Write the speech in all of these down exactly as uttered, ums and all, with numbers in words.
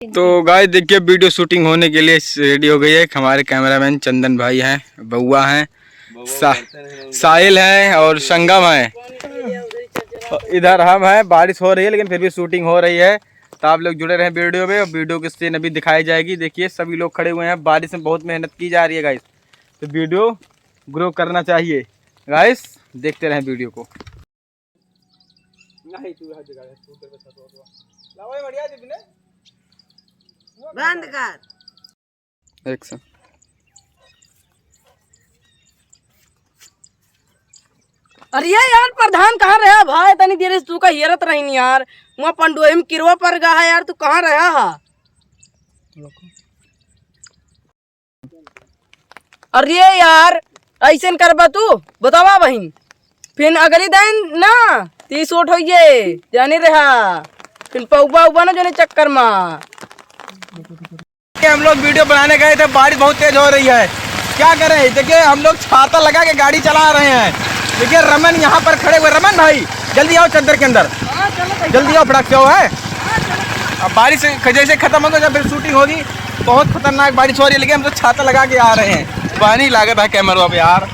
तो गाइस, देखिए, वीडियो शूटिंग होने के लिए रेडी हो गई है। हमारे कैमरामैन चंदन भाई हैं, बउआ हैं, सा-, साहिल हैं और संगम हैं। इधर हम हैं, बारिश हो रही है लेकिन फिर भी शूटिंग हो रही है। तो आप लोग जुड़े रहें वीडियो में, और वीडियो की सीन अभी दिखाई जाएगी। देखिए, सभी लोग खड़े हुए हैं, बारिश में बहुत मेहनत की जा रही है गाइस। तो वीडियो ग्रो करना चाहिए गाइस, देखते रहें वीडियो को। नहीं, तू हर जगह है, तू तेरे पे छतवा, छतवा। लाओ, ये बढ़िया दे बिने। बंद कर। एक से। अरे यार, प्रधान कहाँ रहा भाई? तनी देर से तू का हेरत रही यार। वहाँ पंडोही में किरवा पर गा है यार, तू कहाँ रहा हा? अरे यार, ऐसन करबा तू, बतावा बहिन, फिर अगली दिन ना तीस वोट होइए, जाने रहा, फिर पौबा उबा ना जाने चक्कर मा। हम लोग वीडियो बनाने गए थे, बारिश बहुत तेज हो रही है, क्या करें? देखिए, हम लोग छाता लगा के गाड़ी चला रहे हैं। देखिए, रमन यहाँ पर खड़े हुए। रमन भाई, जल्दी आओ चद्दर के अंदर, जल्दी आओ, फटाक से आओ, है। अब बारिश ख-, जैसे खत्म होगा, जब फिर शूटिंग होगी। बहुत खतरनाक बारिश हो रही है, लेकिन हम तो छाता लगा के आ रहे हैं। पानी लागत है कैमरा पे यार।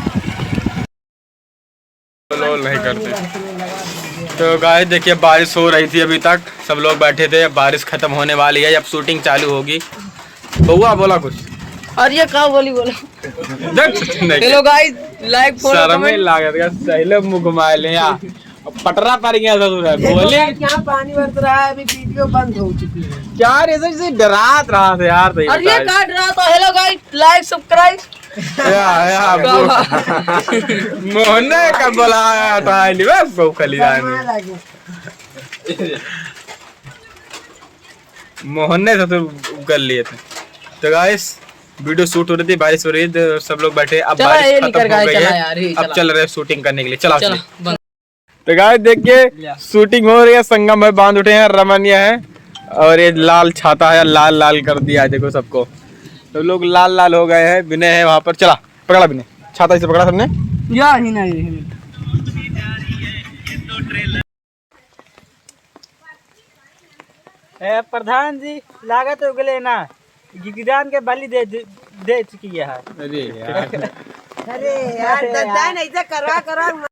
नहीं करते। तो गाइस, देखिए, बारिश हो रही थी अभी तक, सब लोग बैठे थे। अब बारिश खत्म होने वाली है, अब शूटिंग चालू होगी। बउआ, बोला कुछ। अरे, ये का बोली, बोलो। देख, नहीं। Hello guys, like, follow, शर्मे comment। लागत का, सही लोग मुँह घुमाए ले यार। पटरा पड़ गया ससुर है, देखो बोले। Guys, यहाँ पानी बरस रहा है, अभी वीडियो बंद हो चुकी है। क्या रे, ऐसे, ऐसे डरात रहा था यार, तो ये अरे ये बताइए। काट रहा था। Hello guys, like, subscribe। या, या, बाबा। मोहन ने कब बुलाया था, नहीं बस, वो खली जाने। मोहन ने तो कर लिए थे। तो गाइस, वीडियो शूट हो रही थी, बारिश हो रही है, तो सब लोग बैठे। अब चला, बारिश ये खत्म निकल हो गया, गई चला है। यार, ये अब चला। चल रहे हैं शूटिंग करने के लिए। चला, चला, चलिए। बंद। तो गाइस, देखिए, या। शूटिंग हो रही है, संगम भाई बांध उठे हैं, रमन ये है, और ये लाल छाता है, लाल लाल कर दिया है, देखो सबको, सब लोग लाल लाल हो गए हैं, विनय है वहाँ पर। चला, पकड़ा विनय, छाता इसे पकड़ा सबने। या ही नहीं, यही नहीं। ए, प्रधान जी, लागत हो गले ना, गिगदान के बलि दे, दे, दे चुकी है। अरे यार। अरे यार, अरे यार। दद्दा नहीं से करवा, करवा।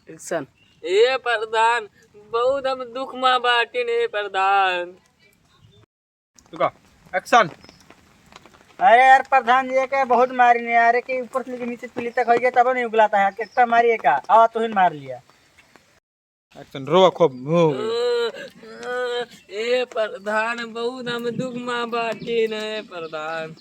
एक्शन। ए प्रधान, बहुत हम दुख मा बाटिन, ए प्रधान। रुका, एक्शन। अरे यार प्रधान जी, एके बहुत मारिन यार, एके ऊपर से लेके नीचे पीली तक हो गया, तब नहीं उगलाता है, कितना मारिए का, आवा तुहिन मार लिया। एक्शन, रोवा खूब, हो। ए प्रधान, बहुत हम दुख मा बाटिन, ए प्रधान।